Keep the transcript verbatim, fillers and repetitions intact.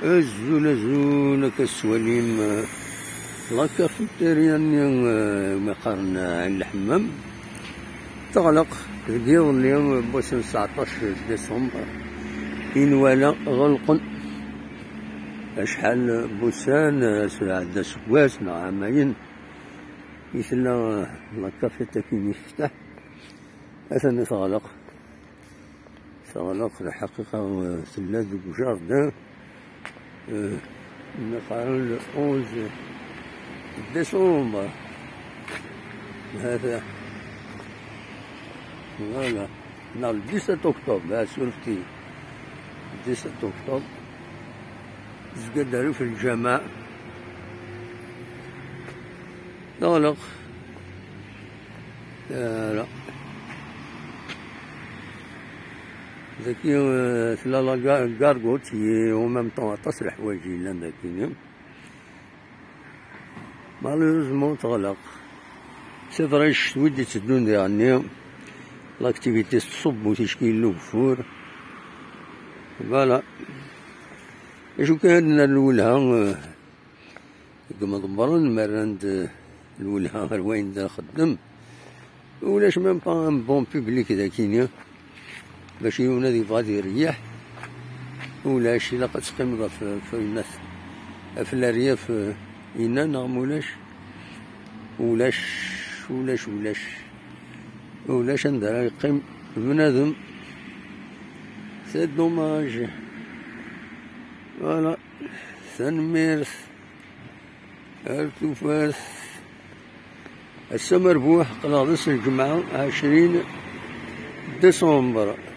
Azul, azul, akka tettwalim, eh, la cafeteria-nni, eh, mi qqaren, eh, Ɛin Lḥemmam, teɣleq deg yiḍelli, eh, n wass n tseɛṭac décembre. Inwala ɣelqen. Acḥal n wussan, eh, s-, ɛedda aseggas neɣ ɛamayen i tella, eh, la cafette-agi-nni tefteḥ. Atan teɣleq. Teɣleq, lḥaqiqa, eh, tella deg jardin, eh, mi qqaren le onze décembre. Hata. Voilà. Neɣ le dix-sept octobre, ah, surfti. Dix-sept octobre. Tezga-d ɣer lǧameɛ. Teɣleq. Voilà. Dagi, euh, tella la ga-, gargote, i en même temps aṭas n leḥwayeǧ yellan dagi. Malheureusement, teɣleq. C'est vrai, ccetwa i d-itteddun diɣenni, l'activité tettṣubbu ticki n ugeffur. Voilà. Acu kan ad nerr lwelha, euh, deg imeḍebbren, ma rran-d lwelha ɣer wayen d nxeddem. Ulac même pas un banc public dagini, bac yiwen ad yebɣu ad ireyyeḥ. Ulac, ilaq ad teqqimeḍ ɣef, ɣef, ɣef leryaf, eh, inna, neɣ ma ulac. Ulac, ulac, ulac. Ulac anda ara yeqqim bnadem. C'est dommage. Voilà. Tanemmirt. Ar tufat. Ass amerbuḥ, qqleɣ d ass n lǧemɛa, ɛecrin décembre.